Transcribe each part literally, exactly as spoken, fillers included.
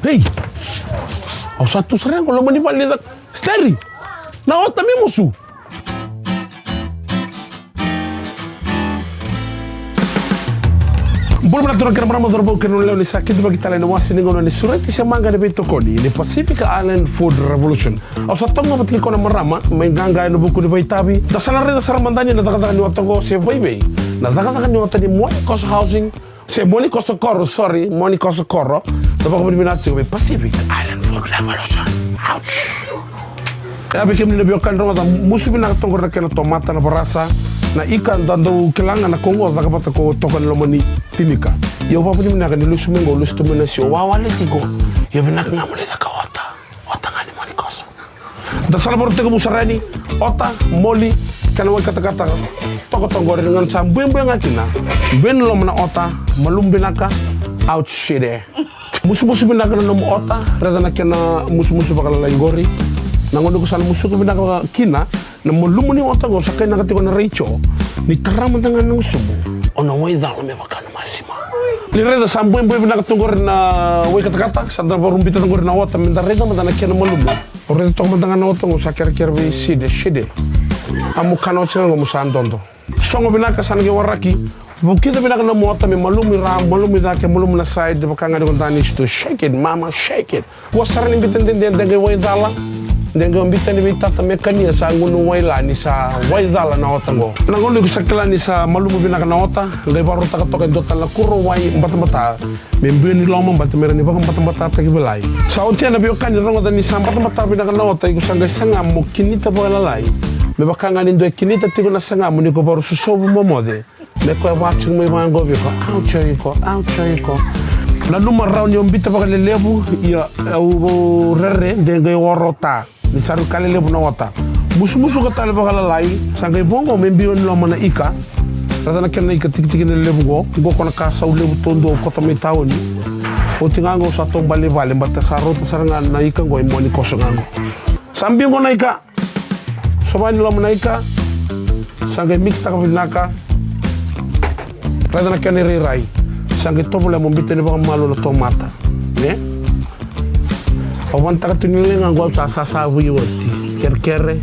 Dei, au sa tu sara ga qo loma ni vale ni caka. Steri, na ota me musu. Bula vinaka turaga kei na marama, cauravou kei na goneyalewa, ni sa kidavaki tale ena wase ni gauna ni sureti se maqa ena veitokoni ni Pacific Island Food Revolution. Au sa toka ga vata kei koya na marama mai qaqa ena vuku ni vakaitavi. Da sa na raica sara mada yani na cakacaka ni ota oqo se vaivei na cakacaka ni ota ni Muanikoso Housing, se Muanikoso Koro, sorry, Muanikoso Koro. Da vakavinavinaka tiko vei Pacific Island Food Revolution. Ouch. E, vei kemuni na veiwekani, rogoca, musu vinaka toka qori na kena tomata, na varasa, na ika, da dau kila ga na ka oqo caka vata ko toka ena loma ni tini ka. Ia au vakavinavinaka ni lesu mai qo, lesu tu mai na siwa, wawale tiko. Ia vinaka ga mo lai caka ota. Ota ga ni Muanikoso. Da sa na vakarau tekivu sara yani, ota, moli, kei na wai katakata. Toka toka qori, gauna sa buebue ga kina. Beni loma na ota, malumu vinaka. Ouch, shit, e. Musumusu vinaka na nomu ota, raica na kena musumusu vakalalai qori. Na gauna ko sa na musuka vinaka kina na malumu ni ota qo, sa kainaka tiko na retio ni tara mada ga na gusumu, o na waicala me vaka na masima. Ni raica sa buebue vinaka tu qori na wai katakata, sa da vakarau biuta tu qori na ota, me da raica mada na kena malumu. O raica toka mada ga na ota qo sa kerekere vei side, side. A mo kana oti ga qo mo sa dodo. Sogo vinaka, sa na qai waraki. Vukica vinaka na nomu ota me malumu i ra, malumu i cake, malumu na side, vaka ga ni ko dani stu. Shake it, mama, shake it. Kua sara ni biuta dede, de qai waicala. De qai biuta ni veitata me kania, sa gunu waila ni sa waicala na ota qo. Na gauna iko sa kila ni sa malumu vinaka na ota, qai vakarautaka toka e dua tale na kuro wai batabata. Me biu ni loma baleta me rawa ni vakabatabatataki vakalailai. Sa oti ya na veiwekani, rogoca, ni sa batabata vinaka na ota, iko sa qai saga mo kinita vakalailai. Me vaka ga ni dua e kinita tiko na sagamu ni ko vakarau sosovu mo moce. Me koya vaka tiko mai vaqo vei iko, ouch iko, ouch iko. Nanuma rawa ni o biuta vakalelevu, ia au rere de qai orota. Ni sa rui ka lelevu na ota. Musumusuka tale vakalalai, sa qai vo qo me biu ni loma na ika. Raica na kena ika tikitiki na levu qo, qo ko na ka sau levu taudua au koto mai taoni. Oti ga qo sa taubale i vale, baleta sa rauta sara ga na ika qo e Muanikoso ga qo. Sa biu qo na ika. Sova ni loma na ika. Sa qai mix taka vinaka. Raica na kena irairai. Sa qai tovolea mo biuta ni vakamalua na tomata. Ne? Au vanataka tu ni lai ga qo au sa sasavui oti. Kerekere.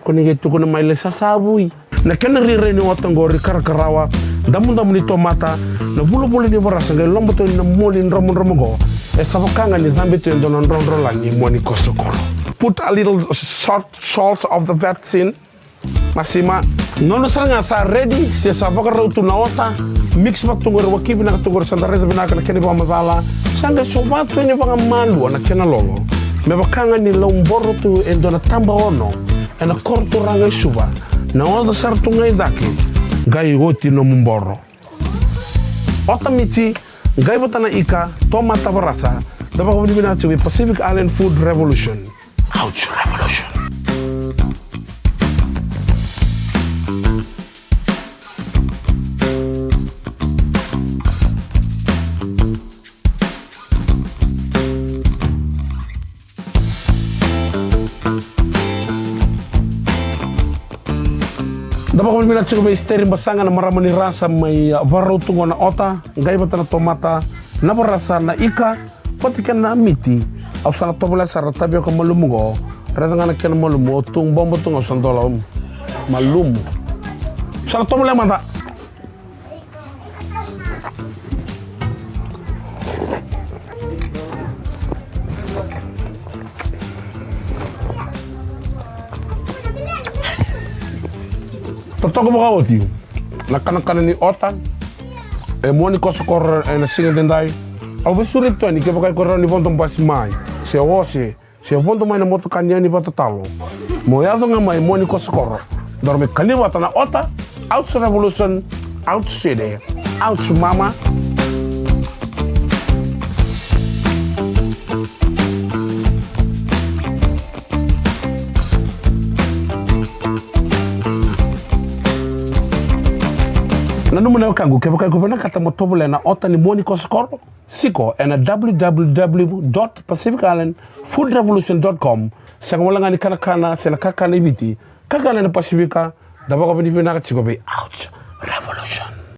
Ko ni qai tukuna mai lai sasavui. Na kena irairai ni ota qori, karakarawa, damudamu ni tomata, na vulavula ni varasa qai loba tu na moli dramudromu qo. E sa vaka ga ni cabe tu e dua na drodro lagi Muanikoso Koro. Put a little salt, salt of the vets in. Masima. Gauna sara ga sa ready, se sa vakarau tu na ota, mix vata tu qori, waki vinaka tu qori, sa da raica vinaka na kena ivakamacala. Sa qai sova tu yani vakamalua na kena lolo. Me vaka ga ni lauboro tu e dua na taba ono ena koro turaga i Suva. Na oca sara tu ga i cake, qai oti nomu boro. Ota miti, qai vata na ika, tomata, varasa. Da vakavinavinaka tiko vei Pacific Island Food Revolution. Ouch, revolution. Da vakavinavinaka tiko vei Steri Basaga, na marama ni ra sa mai, a, vakarau tu qo na ota, qai vata na tomata, na varasa, na ika, vata kei na miti. Au sa na tovolea sara na tavioka malumu qo. Raica ga na kena malumu, au tu bobo tu ga, au sa dola, um, malumu. Au sa na tovolea mada. Totoka vakaoti na kanakana ni ota e Muanikoso Koro ena siga edaidai. Au veisureti tu yani kevaka iko rawa ni vodo basi mai, se ose, se vodo mai na motoka ni yani vakatatalo. Mo yaco ga mai Muanikoso Koro. Daru mai kania vata na ota. Ouch revolution, ouch city, ouch mama. Nanuma na wekaqu, kevaka iko vinakata mo tovolea na ota ni Muanikoso Koro, siko ena w w w dot pacific island food revolution dot com. Sega wale ga ni kanakana se na kakana i Viti, kakana ena Pasifika. Da vakavinavinaka tiko vei Ouch Revolution.